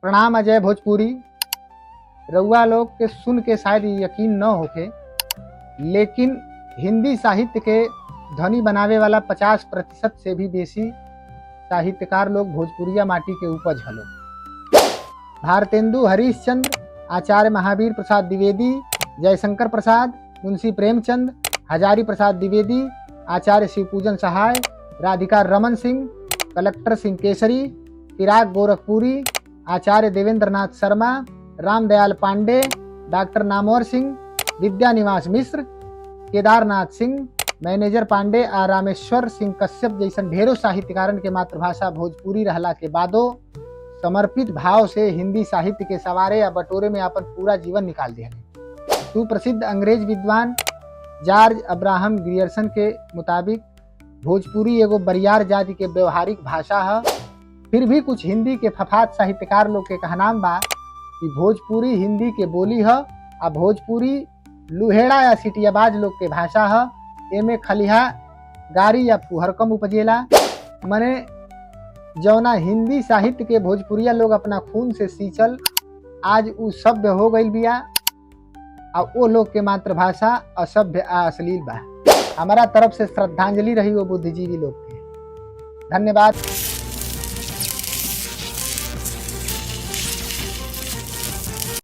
प्रणाम अजय भोजपुरी। रउआ लोग के सुन के शायद यकीन न होखे, लेकिन हिंदी साहित्य के धनी बनावे वाला 50% से भी बेसी साहित्यकार लोग भोजपुरिया माटी के उपज हलो। भारतेंदु हरिश्चंद्र, आचार्य महावीर प्रसाद द्विवेदी, जयशंकर प्रसाद, मुंशी प्रेमचंद, हजारी प्रसाद द्विवेदी, आचार्य शिवपूजन सहाय, राधिका रमन सिंह, कलेक्टर सिंह केसरी, फिराक गोरखपुरी, आचार्य देवेंद्र नाथ शर्मा, रामदयाल पांडे, डॉक्टर नामवर सिंह, विद्या निवास मिश्र, केदारनाथ सिंह, मैनेजर पांडे आ रामेश्वर सिंह कश्यप जैसन ढेरों साहित्यकारन के मातृभाषा भोजपुरी रहला के बादो समर्पित भाव से हिंदी साहित्य के सवारे या बटोरे में अपन पूरा जीवन निकाल दिया। सुप्रसिद्ध अंग्रेज विद्वान जॉर्ज अब्राहम ग्रियर्सन के मुताबिक भोजपुरी एगो बरियार जाति के व्यवहारिक भाषा है। फिर भी कुछ हिंदी के फफात साहित्यकार लोग के कहनाम बा कि भोजपुरी हिंदी के बोली है आ भोजपुरी लुहेड़ा या सिटियाबाज लोग के भाषा है। एमे खलिहा गारी या फुहरकम उपजेला। मने जौना हिंदी साहित्य के भोजपुरिया लोग अपना खून से सींचल, आज उ सभ्य हो गईल बिया आ वो लोग के मातृभाषा असभ्य आ अश्लील बा। हमारा तरफ से श्रद्धांजलि रही वो बुद्धिजीवी लोग के। धन्यवाद।